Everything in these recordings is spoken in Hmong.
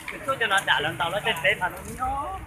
Tib cov no dam los ntaus lawv tej tsev mas no nyob.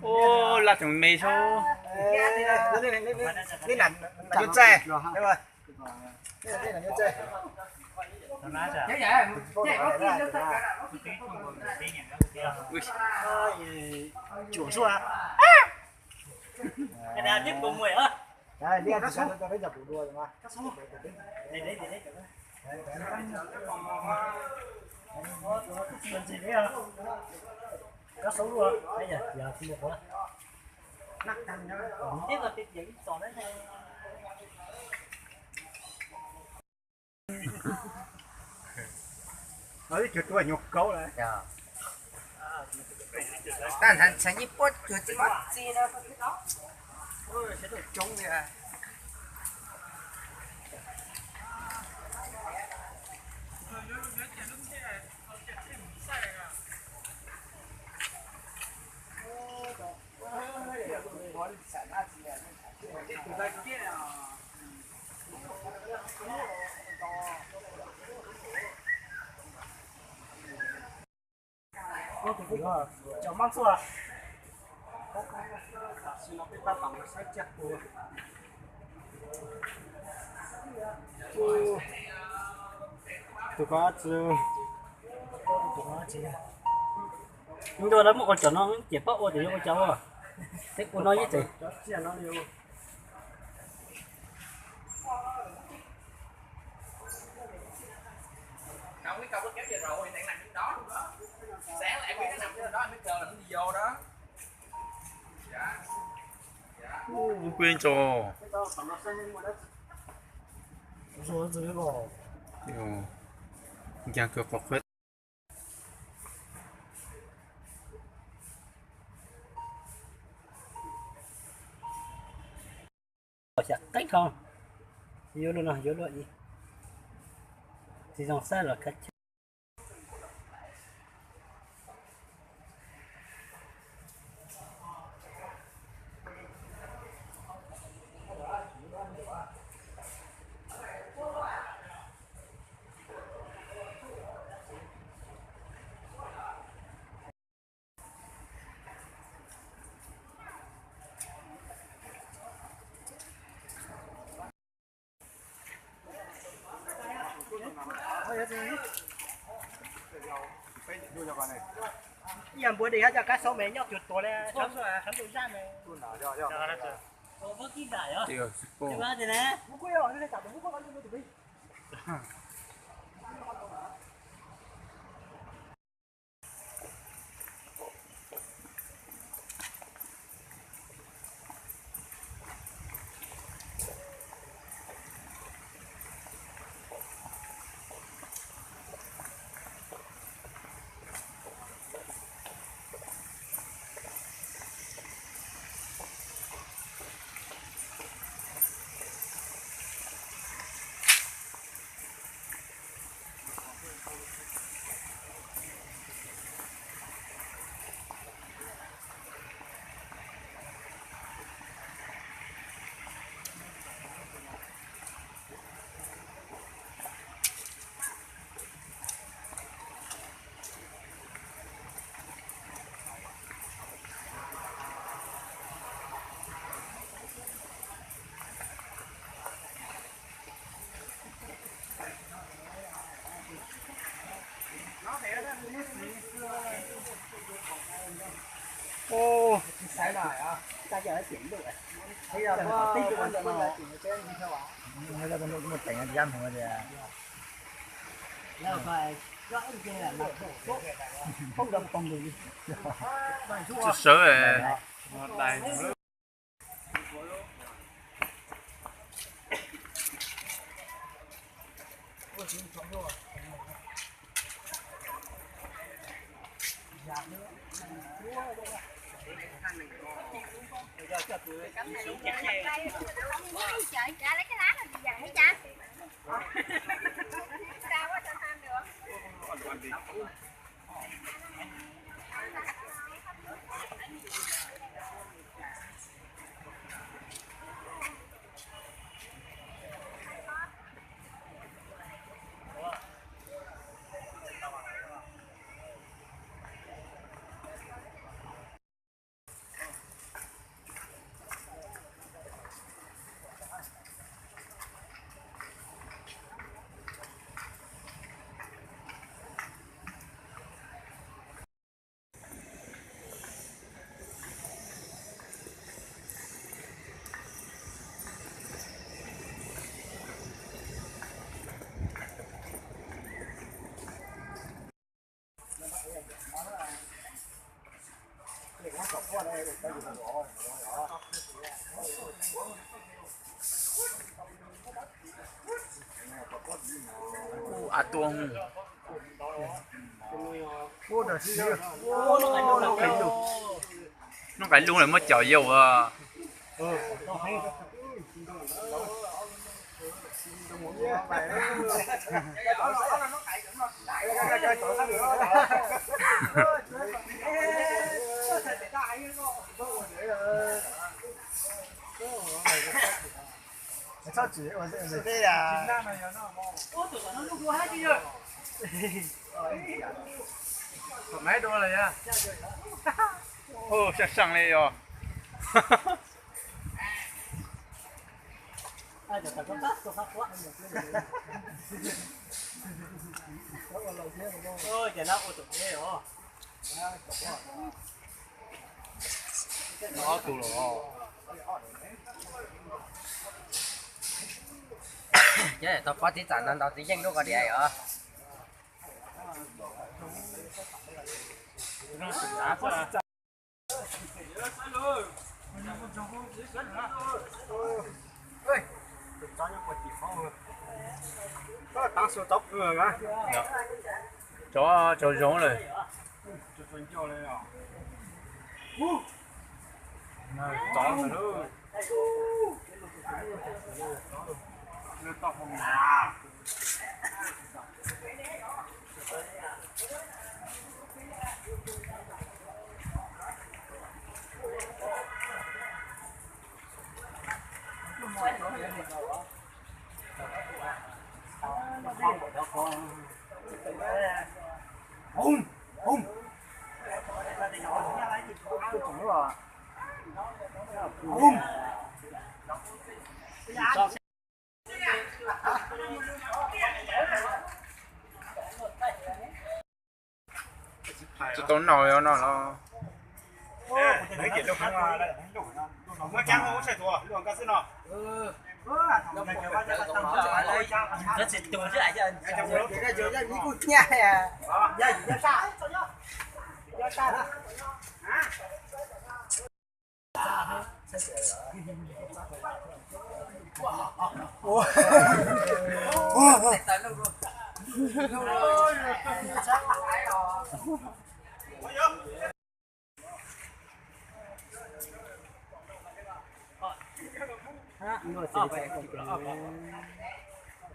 Ub, laj tseem me xwb. Tab ntawd ntxhais yeej puab cuag tsis muaj txiv no, coob li. Cov mab txuaj, tam sim no peb tab tom saib tsiaj qus. Tus ko tsi, ntuj, lawv muab ua cov no ces pab ua ces yuav ua cas ua, peb ua no ib tsev. Ub, peb tso. Ncaag kawg qhov qhuab. Xyav qeeb dhau, yuav luaj no yuav luaj ib, tsis zoo xab los kab chab. Ib yam npuav des cov kab xauv me nyob cuag tuag li, sawv ntxov zaj me. Ub, tsis xaiv no, tsis xaiv cov tib lub. Ib yam muaj teev tias, tsis sawv. Ub, a tuaj. Noj nqaij lug lawm muab cov yau. Ub, sab seej li os. Ob tug los. Ces tau pob txiv txam ntau ntau txiv yeej lub ko diam os. Cov, cov zoo lawm. Tsis tau noj no los.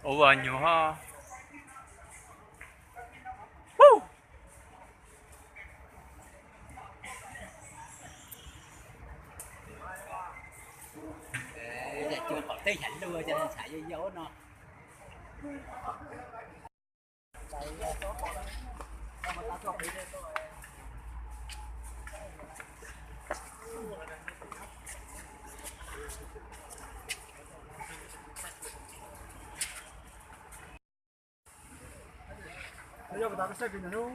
Ua nyuag ho. Cua tom tej yam luag ces ntshav yau yau no. Peb saib pem tom.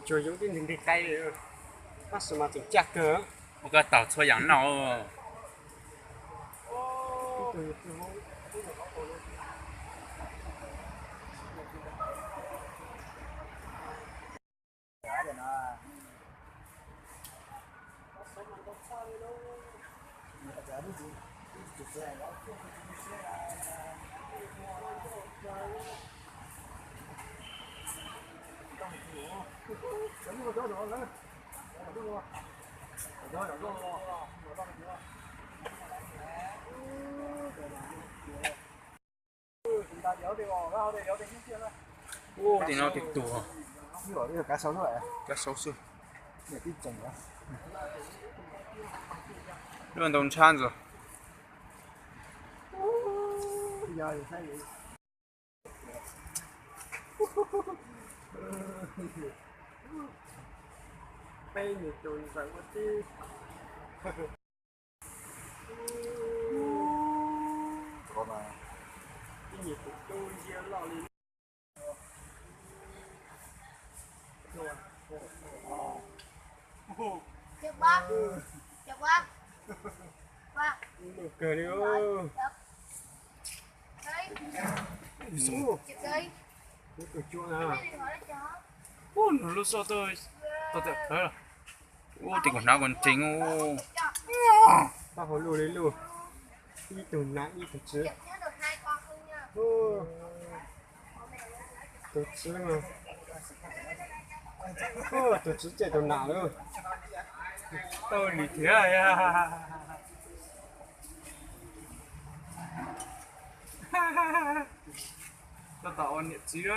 Tsuas yog tib ntig ntig qe, tab sis mas tseem caj kawg. Ua koj taug txhua yam noj. Ub, tim no tim tuag. Kav sau xwb. Lub ntau ntshab ntxuag. Peb nyuag tus ntxawm ua tib. Ib nyuag tus tub ntsia loj li. Kawg li. Ub, nws lub xub tau tawm plawv los. Ub, tim kuv hnav kuv ntseeg ub. Pab hauv luj li luj, ib tug nam ib tug txiv. Tus txiv, tus txiv cem tus nam lawm. Tau li thiab. Tab tom ua niam txiv.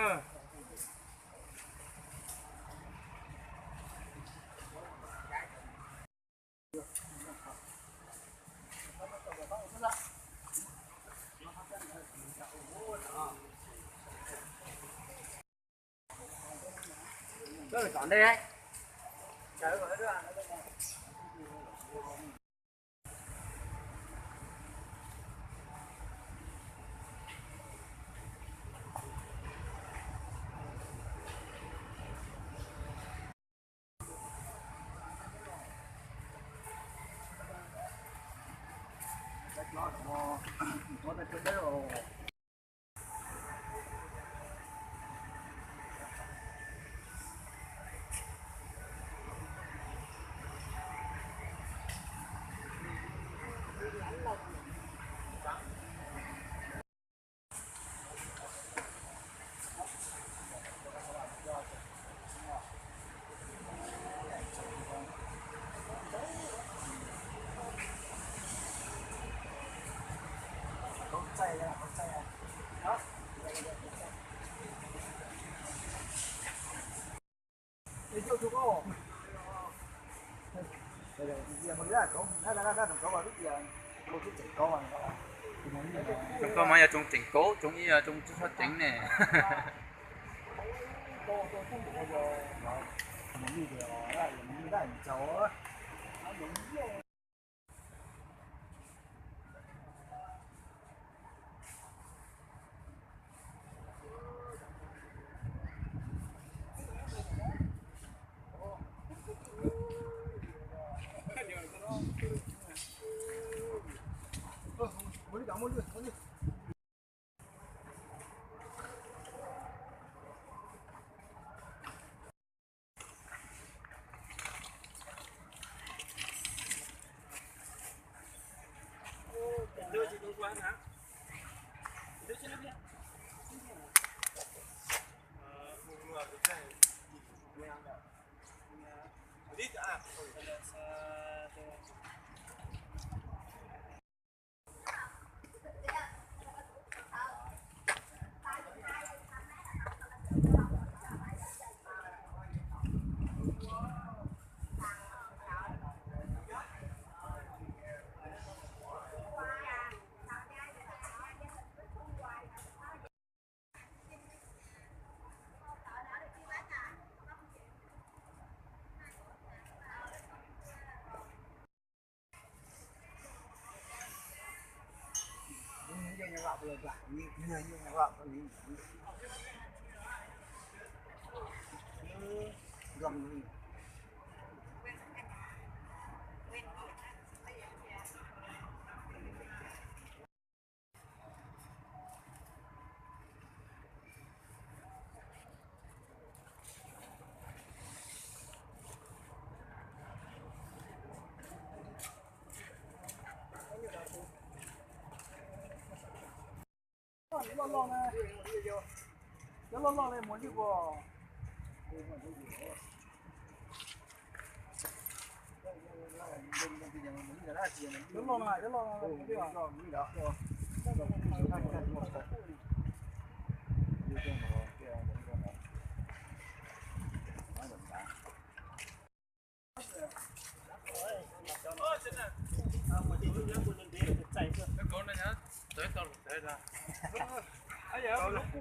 Tsoom koj mas yog tsoom tseem kauv, tsoom ib yog tsoom tsis tshua tseem ne.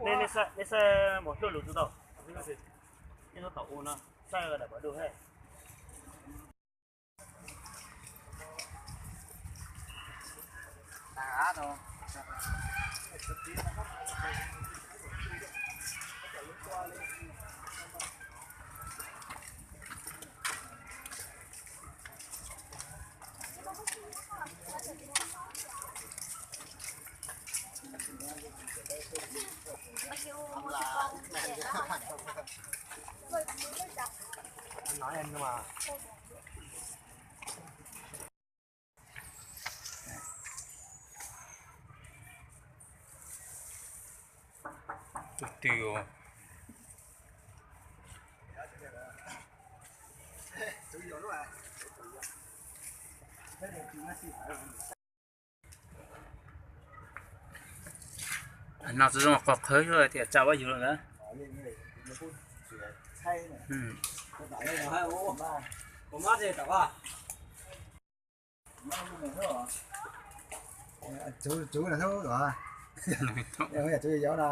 Nej, nej saib, nej saib mus hluaj lus tau. Nej tau ua no, saib daim pov dua he. Twb twb os. No tsis zoo qhov qhawv xwb tias tsa vab yug lawm na. Tsub na, tsub yau na.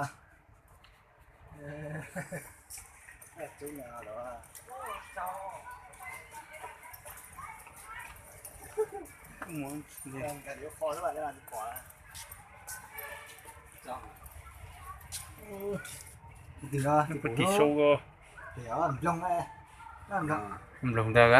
Tim sau, nploog ntag.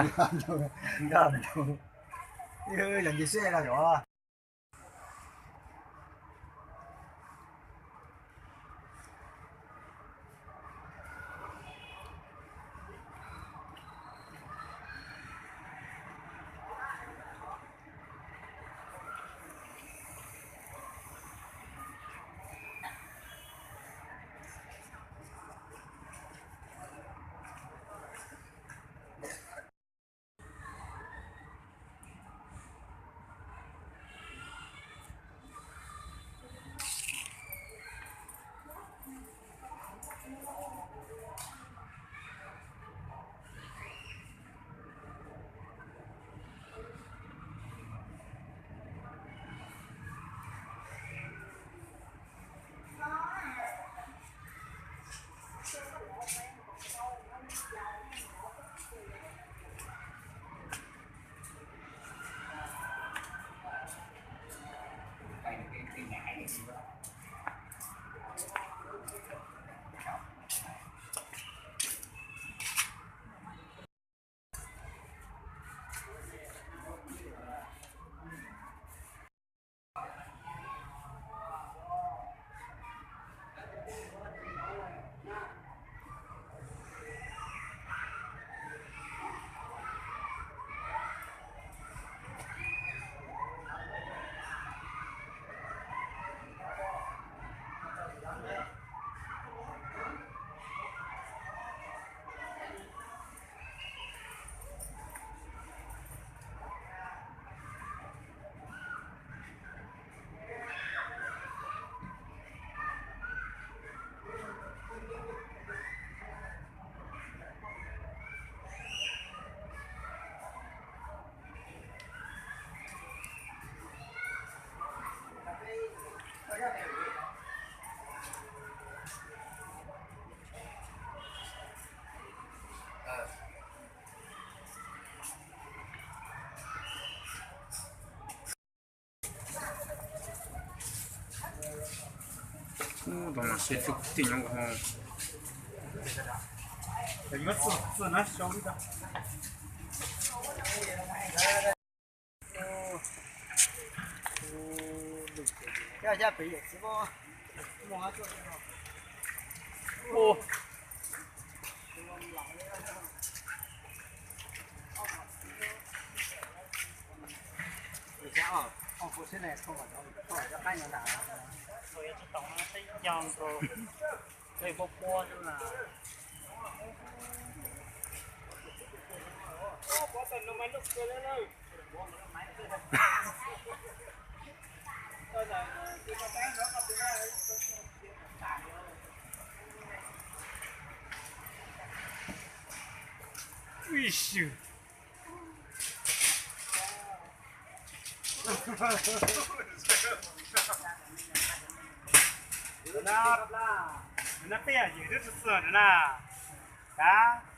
Tau mas seb twb tij nyob nkaus ho. Ib xwm na, na peb yim twb txog txog na. Kav